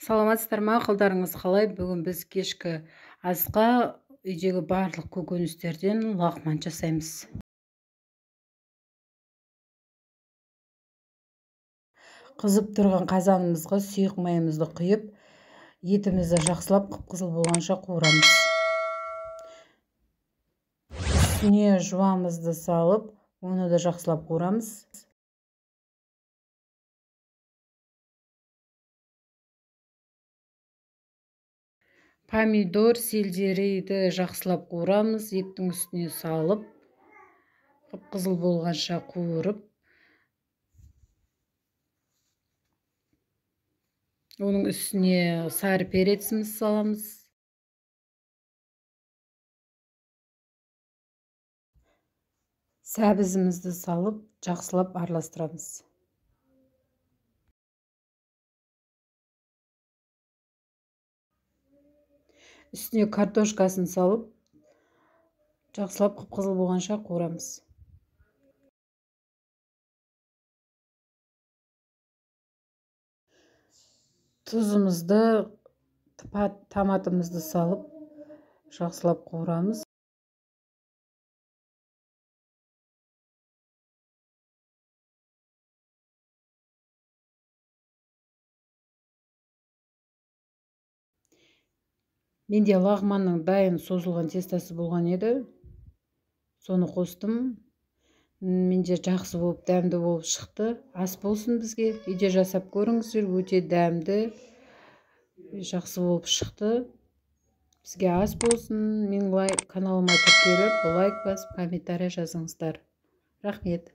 Саламатсыздар ма, қалдарыңыз қалай? Бүгін біз кешкі асқа үйдегі барлық көкөністерден лағман жасаймыз. Қызып тұрған қазанымызға сұйық майымызды құйып, етімізді жақсылап қып-қызыл болғанша қуырамыз. Үстіне жуамызды салып, оны да жақсылап қуырамыз. Помидор, сельдерейді жақсылап қуырамыз, еттің үстіне салып, қып-қызыл болғанша қуырып, оның үстіне сары перецімізді саламыз. Сәбізімізді салып, жақсылап араластырамыз. Үстіне картошкасын салып, жақсылап қып-қызыл болғанша қуырамыз. Тұзымызды, томатымызды салып, жақсылап қуырамыз. Менде лағманның дайын созылған тестасы болған еді, соны қостым. Менде жақсы болып, дәмді болып шықты. Ас болсын бізге. Үйде жасап көріңіздер, өте дәмді, жақсы болып шықты. Бізге ас болсын. Менің каналыма тіркеліп, лайк басып, комментарий жазыңыздар. Рахмет.